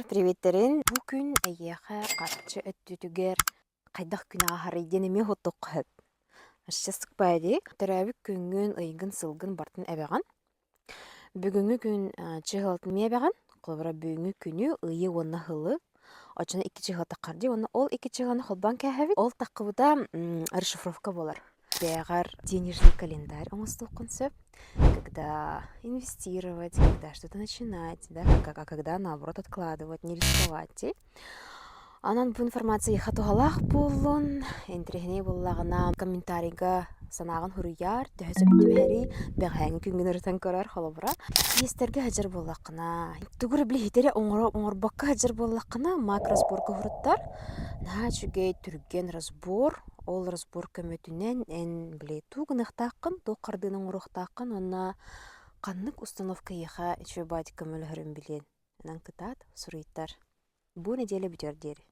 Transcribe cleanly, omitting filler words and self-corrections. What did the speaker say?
Приветтерин. Бу күн эйиэхэ харчы өттүтүгэр хайдах күн ааһарый диэн эмиэ уһуттуохха сөп. Сейчас сыкпай Төрөөбүт күҥҥүн, ыйгын, сылгын барытын эбэҕин. Бүгүҥҥү күн чыһылатын эмиэ эбэҕин. Холобура, бүгүҥҥү күнү, ыйы уонна сылы. Оччону икки чыһыла таххар дии уонна ол икки чыһыланы холбоон кээһэбит. Ол таххыбыта расшифровка буолар. Бэйэҕэр денежный календарь оҥостуоххун сөп. Когда инвестировать, когда что-то начинать, да, а когда наоборот откладывать, не рисковать. Онон бу информация эйиэхэ туһалаах буоллун, интэриэһинэй буоллаҕына комментарийга санааҕын суруйаар, төһө сөп түбэһэрий, бэҕэһээҥҥи күҥҥүн ырытан көрөр холобура. Иэстэргэ сылдьар буоллаххына, тугу эрэ били иһитэри оҥорбокко сылдьар буоллаххына, макросборга уһуруттар. Наһаа үчүгэй түргэн разбор, ол разбор көмөтүнэн эн били тугу гыныахтааххын, туох хардыыны оҥоруохтааххын уонна ханнык установка эйиэхэ үчүгэй баҕайытык көмөлөһөрүн билиэн. Онон кытаат, суруйтар. Бу нэдиэлэ бүтүөр диэри.